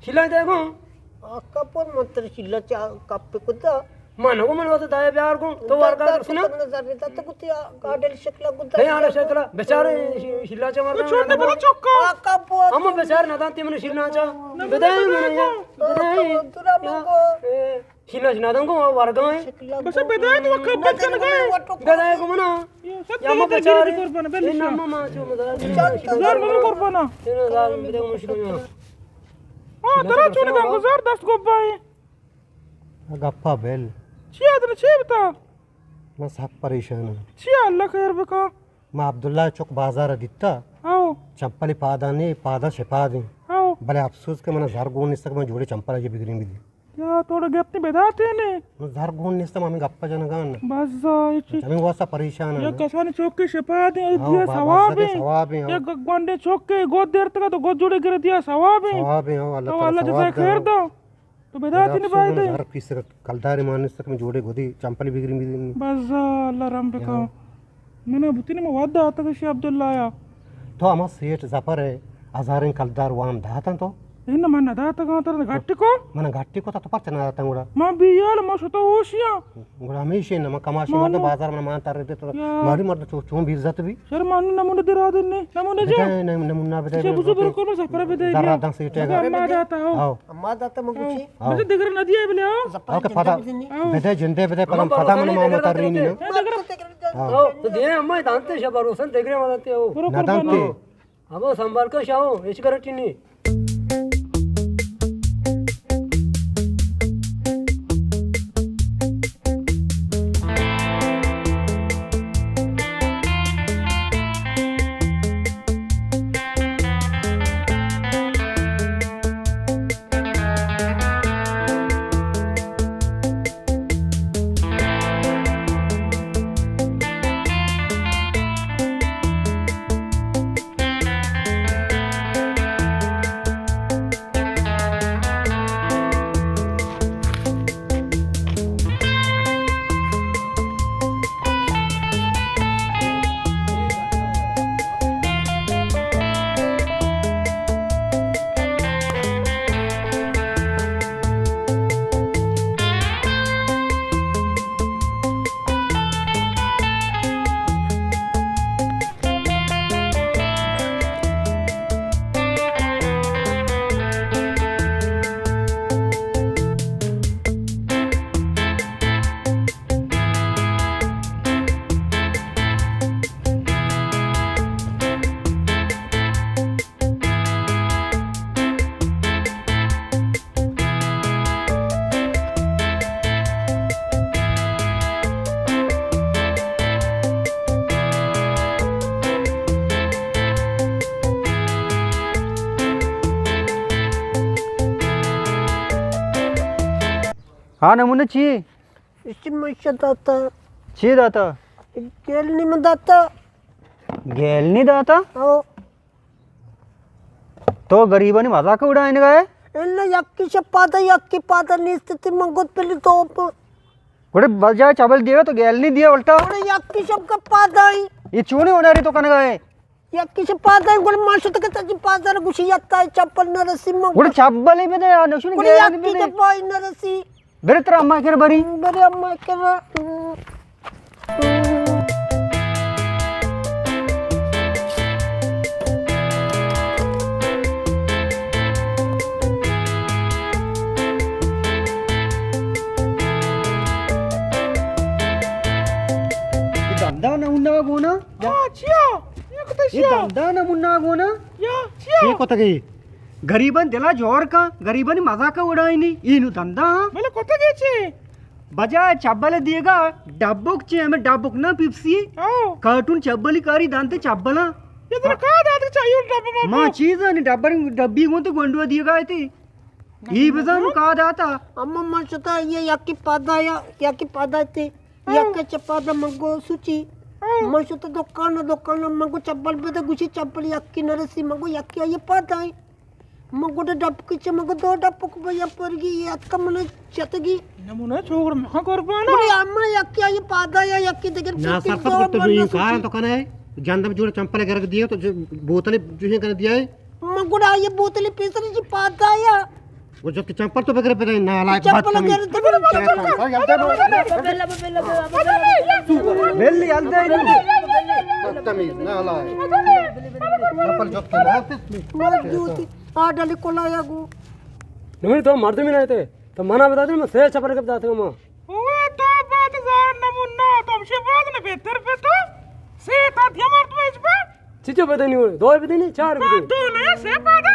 شیلا دے گوں۔ آ کپور من تر شیلا چا کپ کتا۔ من ہو من واسطے دایا بیار گوں۔ تو وار کا سنا۔ تم نظر دیتا تو کتی آ-، آڈل شکلا گدا۔ ہے آڈل شکلا۔ بیچارے شی-، شیلا چا مارتا۔ چھوٹے بڑا چوکا۔ آ کپور۔ ہم بیچار نہ دانتے من شیلا چا۔ بدائے من یا۔ بدائے۔ ترا منگو۔ اے، شیلا چا نہ دانگو ورگا ہے۔ بس بدائے تو کپور چنگا ہے۔ بدائے گوں منا۔ یا ما بیچارے۔ قربان، بل اے نام ما چو مدار۔ زار مدار قربانا۔ اے نام بدے مشکل۔ ہاں، درا چون گم گزار دست گوبا ہے۔ گپا بل۔ چی آدم چی بتا؟ من سک پریشان ہوں۔ چی اللہ خیر بکا؟ ما عبداللہ چک بازار دیتا۔ ہاں۔ چمپلی پادانی، پادا شپادیں۔ ہاں۔ بلے افسوس کہ من زر گون نیست کہ من جوڑے چمپل اجے بگریں بدی۔ یا توڑا گپتی بداتے نے۔ من زر گون نیستم، ہمیں گپا جنگان۔ بس زا، اچھی۔ ہمیں واسطہ پریشان ہے۔ یا کسانی چوکے شپا دیں، ہاں، دیا با-، ثواب بس ہے۔ ثواب ہے، ہاں۔ یا گ-، گونڈے چوکے گود دیر تکا تو گود جوڑے گر دیا ثواب ہے۔ ثواب ہے، ہاں، اللہ تو تعالیٰ اللہ جزائے ثواب خیر دے۔ دا۔ تو بداتے نے بھائی دے۔ زر کس کلدار مان نیست کہ من جوڑے گودی چمپلی بگریں بدی۔ بس زا، اللہ رحم بکا۔ یا۔ منا بوتینی ما وعدہ آتا کہ شی عبداللہ یا۔ تو ہما سیٹھ ظفر ہے، ہزاریں کلدار وام داتاں تو؟ اناں من نہ داتگاں، ترا گٹی کو؟ من گٹی کو، تو پرچہ نہ داتاں گڑا؟ من بیال، ما شتا ہوشیاں۔ گڑا ہمیشہ نہ، من کماشی مردم بازار من مان تر دے تو۔ یا۔ ماری مردم چو-، چون بیر زت بھی؟ شر مانو نمونہ درا دن نے، نمونہ جا۔ بدے، نم-، نمونہ بدے، بزو برو کو سفر بدے۔ ذرا داں سیٹے گا۔ ما داتا ہو۔ آؤ۔ ما داتا مگوشی۔ آؤ۔ مجھے دگر نہ دیا بلے ہو۔ آؤ کہ پتا۔ بدے جندے بدے، پتا، پتا من ما متر رہی نہیں۔ ہاں۔ تو دے اما دانتے شبا روسن دگرے مدتے ہو۔ برو نہ قربان دانتے۔ ہو۔ ابا سنبھال کر شاو، ایش کرٹی نہیں۔ ہاں، نمونہ چی؟ اسی مشہ داتا۔ چی داتا؟ گیلنی من داتا۔ گیلنی داتا؟ او۔ تو غریبانی مذاق اڑائینگا ہے؟ الا یکی شپ پادا، یکی پادا نیست تی من گد پلی تو۔ گڑے بجائے چبل دیگا تو گیلنی دیا الٹا۔ گڑے یکی شپ کا پادا ہی۔ یہ چونی ہنری تو کنگا ہے؟ یکی شپ پادا ہی، گڑے ما شتک تجی پادا گوشی یتا ہے چپل نہ رسی من۔ گڑے چبل ہی بدے، آ نشونی گڑے گیلنی یکی بدے۔ شپ پائی نہ رسی۔ برے ترا اما کر بری۔ برے اما کر۔ دندا نہ ہوندا گونا۔ ہاں، چیا؟ یہ کتا یہ چیا؟ دندا نہ ہوندا گونا۔ یا، چیا؟ یہ کتا گئی۔ غریباں دلا جوڑ کا، غریبانی مذاق اڑائینی، اینو دندا ہاں۔ بلے کتگے چے؟ بجائے چبل دیگا، ڈبک چے، ہمیں ڈبک نہ پیپسی۔ او۔ کارٹون چبلی کاری دانتے چبلاں۔ یہ ترا کا دات چاہیے ڈبہ ما؟ ما چیز نہیں، ڈبر، ڈبی گون تو گونڈو دیگا ہے تی۔ ای بزانو کا داتا۔ اما من شتا یہ یکی پادا یا، یکی پادا تی۔ ہاں۔ یک چپادا من گو سوچی۔ ہاں۔ من شتا دکان، دکان من گو چبل بدے گوشی چبل یکی نرسی، من گو یکی آئی پادا ہے۔ من گو ڈب کچے، من گو دو ڈب کو بیا پرگی، یہ اتکا من چتگی۔ نمونہ چوگر مکان قربان۔ گڑی اما یکی آئی پادا یا یکی دگر نا چکی سرپد دو کرتے من بھی سوچی۔ کار تو کنے، جندم جوڑ چمپل گرگ دیے تو جو بوتل جو ہے کنے دیا ہے۔ من گڑا یہ بوتل پیسر جی پادا یا۔ وہ جو کہ چمپل تو بگر پہ نالائک، چمپل بدتمیز۔ بگر تو بگر۔ شیطان، یلدے نو۔ بلا، بلا، بلا، بلا، بلا۔ بلی یلدے نو۔ بدتمیز، نالائک۔ چمپل جو کہ نہ۔ مر جوتی۔ آ ڈلی کلا یا گو۔ نمنی تو مردمی نہ تے۔ تو منا بتا دے، من سے چپر کپ داتے ما۔ اوے تو بات زار نمونہ، تو ہمشے بات نہ بہتر پہ تو۔ سے تا دیا مار تو اس پر۔ چچو بدنی ہوئے، دو بدنی، چار بدنی۔ دو نہ، سے پادا۔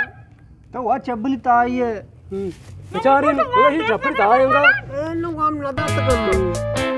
تو وا چبلی تائی ہے۔ ہم۔ بیچاری نہ، وہی چپلی تائی ہوں گا۔ اے لوگ ہم لدا تکم۔